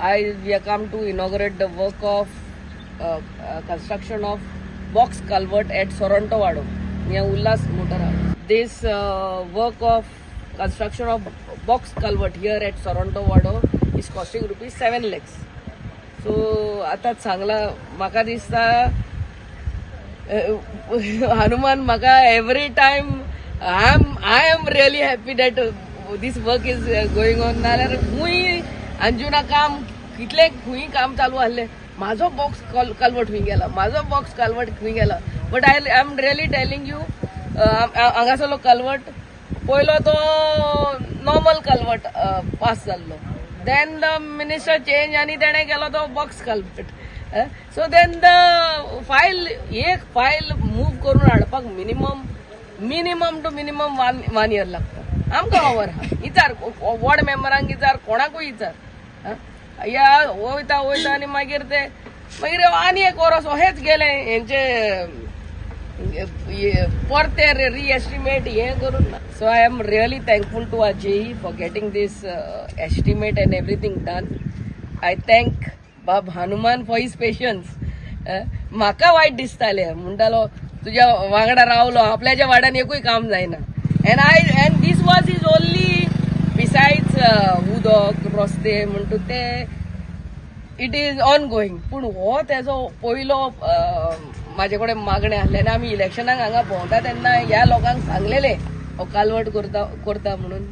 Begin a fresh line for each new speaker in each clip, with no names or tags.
आयज we come to inaugurate the work of construction of box culvert at Sorento Wado near Ulhas motor house. This work of construction of box culvert here at Sorento Wado is costing rupees 7 lakhs. So आता चांगला म्हाका दिसता हनुमान म्हाका every time I am really happy that this work is going on. नाल्यार खूंय अंजुना काम कितले खूंय काम चालू आहले, म्हाजो बॉक्स कल्वर्ट खंय गेला, म्हाजो बॉक्स कल्वर्ट खंय गेला. But I am really telling you, हांगासरलो culvert पयलो तो नॉर्मल कल्वर्ट पास जाल्लो, then the minister change आनी तेणें केलो तो box culvert. So then the file, एक फायल मूव करून हाडपाक minimum to minimum one year लागता. आमकां खबर आहा, विचार वॉर्ड मेंबरांक, विचार कोणाकूय विचार. या वयता वयता आनी मागीर ते मागीर आनी एक वरस अहेंच गेलें हेंचे परते रिएस्टिमेट हें करून. So I am really thankful to our JE for getting this estimate and everything done. I thank Bab Hanuman for his patience. म्हाका वायट दिसतालें, म्हणटालो तुज्या वांगडा रावलो आपल्याच्या वाड्यान एकूय काम जायना. And I and this was is only besides उदक रस्ते म्हणटा ते it is on going. पूण हो तेजो पयलो म्हाजे कडेन मागणें आसलें आनी आमी इलेक्शनाक हांगा भोंवता तेन्ना ह्या लोकांक सांगलेलें हो कालवट करता करता म्हणून.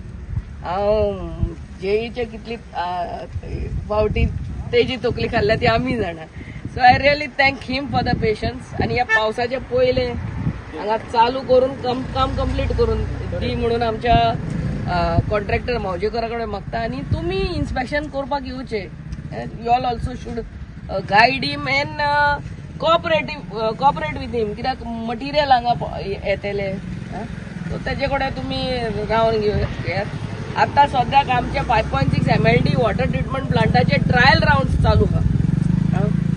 हांव जेईचे कितली फावटी तेजी तकली खाल्ल्या ती आमी जाणा. So I really thank him for the patience. आनी ह्या पावसाचे पयले हांगा चालू करून काम कंप्लीट करून दी म्हणून आमच्या कॉन्ट्रॅक्टर मावजेकरा कडेन मागता. आनी तुमी इन्स्पेक्शन करपाक येवचे, you all also should guide him and cooperate with him, कित्याक मटिरियल हांगा येतले सो तेजे कडेन तुमी रावन घेयात. आतां सद्याक आमचे 5.6 MLD water treatment प्लांटाचे ट्रायल रावंड चालू आहा.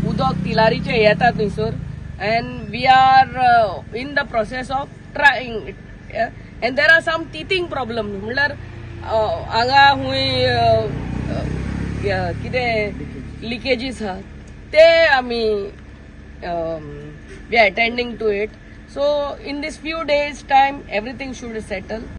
उदक तिलारीचे येता थंयसर and we are in the process of trying it. And there are some teething problem, म्हणल्यार हांगा खूंय कितें लिकेजीस आहा ते आमी we are attending to it. So in this few days time everything should settle.